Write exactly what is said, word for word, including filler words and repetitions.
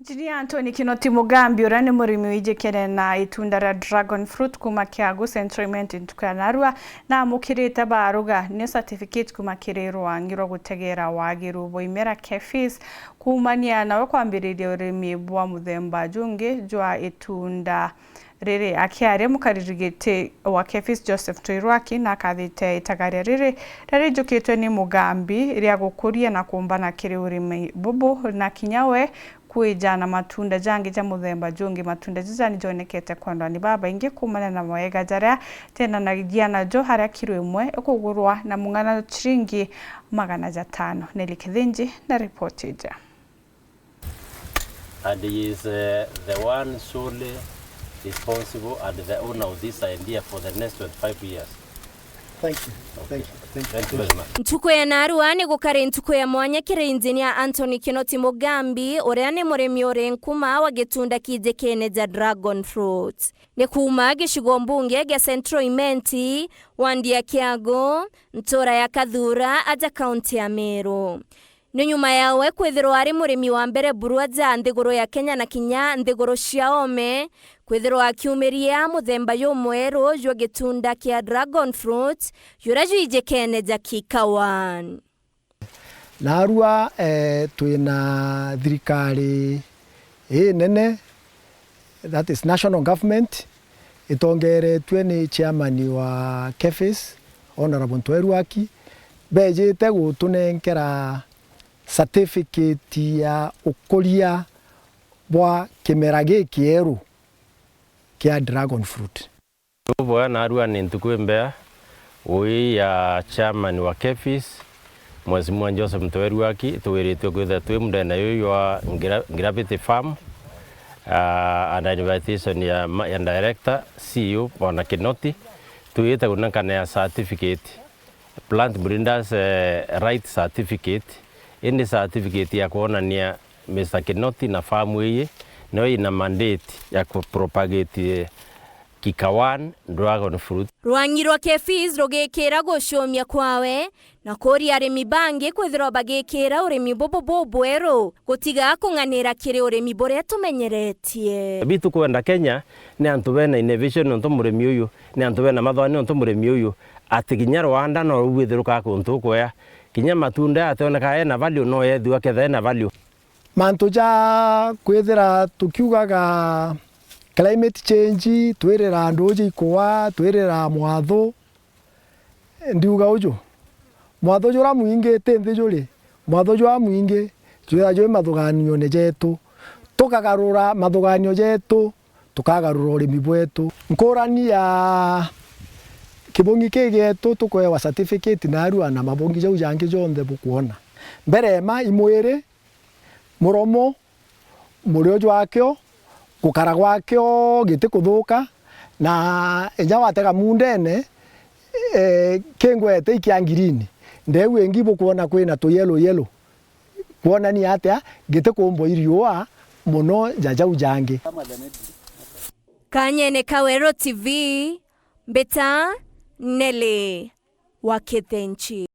Engineer Anthony Kinoti Mugambi, uria ni murimi wijikene na itunda ria dragon fruit kuuma Kiagu Central Imenti ntuku ya narua, naamukirite baruga ni certificate kuuma kiri rwangi rwa gutegera wagiru bwa imera KEPHIS, kuumania nawe kwambiriria urimi bwa muthemba jungi jwa itunda riri. Akiaria mukariri giti wa KEPHIS Joseph Tuirwaki nakathite itagaria riri riria rijukitwe ni Mugambi ria gukuria na kumbana kiri urimi bubu, na kinya we kwija na matunda jangi ja muthemba jungi. Matunda jaja ni jonekete kwendwa ni babaingi kuumania na mawega jaria jenanagia najo, haria kiro imwe ikugurwa na mung'ana ciringi magana jatano. Nelly Kithinji na ripoti ija. And he is, uh, the one solely responsible and the owner of this idea for the next twenty-five years. Thank you. Thank you. Thank you. Thank you very much. Ntuku ya narua ni gukari ntuku ya mwanya kiri Engineer Anthony Kinoti Mugambi, uria ni murimi uri nkuma wa gitunda kijikene ja dragon fruit. Ni kuuma gicigo mbunge gia Central Imenti, wandi ya Kiagu, ntura ya Kathura, aja kaunti ya Meru. Ni nyuma yawe kwithirwa ari murimi wa mbere buru aja nthiguru ya Kenya na kinya nthiguru cia oome, kwithirwa akiumiria muthemba jumweru jwa gitunda kia dragon fruit, juria jwijikene ja Kikawan. Narua, eh, twina thirikari inene, that is national government, itongeretue ni chairman wa KEPHIS, Honourable Ntweri Waki, bejite gutunenkera certificate ya ukuria bwa kimera gikieru kia dragon fruit. Ni bwega, narua ni ntuku imbea ui ya chairman wa KEPHIS, Mheshimiwa Joseph Ntweri Waki, twiritue kwithirwa twi mundene yuyu wa Gra-, Gravity Farm, ah, under invitation ya ma-, ya director, C E O, Bwana Kinoti, twite kunenkana ya certificate, Plant Breeders, eh, Right Certificate, indi certificate ya kwonania Mister Kinoti na farm iyi niyo ina mandate ya ku propagate, eh, Kikawan dragon fruit. Rwangi rwa KEPHIS rugikira gucumia kwawe na kuria arimi bangi kwithirwa bagikira urimi bubu bubweru gutiga kung'anira kiri urimi buria tumenyeretie. Bi tukwenda Kenya ni antu bena innovation nontu murimi uyu, ni antu bena mathwani nontu murimi uyu, ati kinya rwanda no rwithiruka kuntu ukwea, kinya matunda atoneka ena value no yethua ketha ena value. Mantu ja kwithira tukiugaga climate change, twirira nduji ikua, twirira mwathu, ndiuga uju, mwathu jura mwingi ti nthi juri, mwathu jura mwingi jwithira jwi mathuganione jetu. Tukagarura mathuganio jetu, tukagarura urimi bwetu. Nkurani ya kibungi ki gietu, tukwewa certificate narua na mabungi jau jangi jonthe bukwona. Mbere ma imwiri, muromo, murio jwakio, gukara gwakio giti kuthuka, na inya watega mundene, eh, kingwete ikia ngirini, ndeu ingi bukwona kwina tu yellow yellow, kwonania atia giti kumbwa iriua muno ja jau jangi. Kanyene ka Weru T V, mbita Nelly wa Kithinji.